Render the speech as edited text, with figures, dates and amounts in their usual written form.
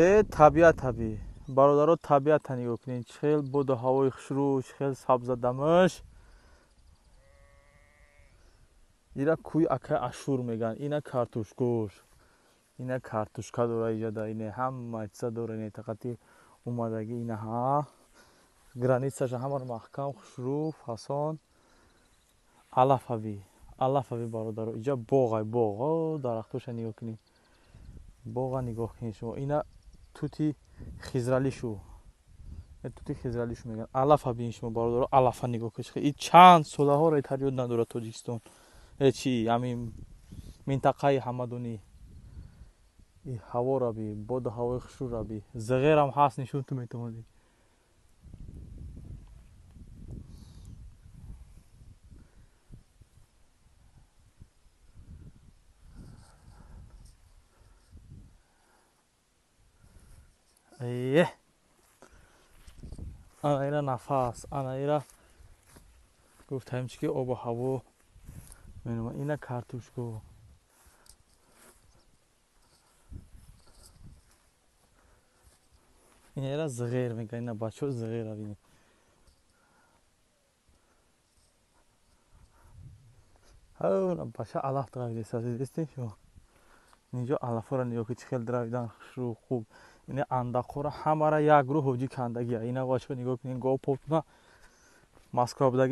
Табиат таби бародаро, табиата нигоҳ кунед, чӣ хел боду ҳавои хушрӯ, чӣ хел сабзадамаш. Ира кӯи акай Ашур мегӯянд. Ина картошкош, ина картошка дора, иҷада ине ҳама чиза дора, ине тақати омадагӣ, ина ҳа границаша ҳамаро маҳкам, хушрӯ, фасон. Алафави, алафави бародаро, иҷа боғай, боғ, дарахтоша нигоҳ кунед, боға нигоҳ кунед шумо. Ина тути хизралишу, тути хизралишу мегӯянд. Алафа бин шумо бародаро, алафа нигоҳ кунед. И чанд солаҳоро тариёд надорад Тоҷикистон, чи ҳамин минтақаи ҳамадонӣ. И ҳавора би, боду ҳавои хушрӯра би, зиғерам ҳаст, нишон ту метавонӣ. Е, ана ира нафас, ана ира гуфтаем, чи ки обу ҳаво менома. Ина картошко, ина ира зиғер мегӯянд. Ина бачаҳо зиғера бинед. Бача алаф дравидеста, дидестем шумо? Инҷо алафҳоро нигоҳ кунед, чӣ хел дравидан, хушрӯ, хуб. Ина андақҳоро ҳамара як гурӯҳ ҳоҷӣ кандагия. Ина бачаҳо нигоҳ кунед, гов попна Москва будагӣ.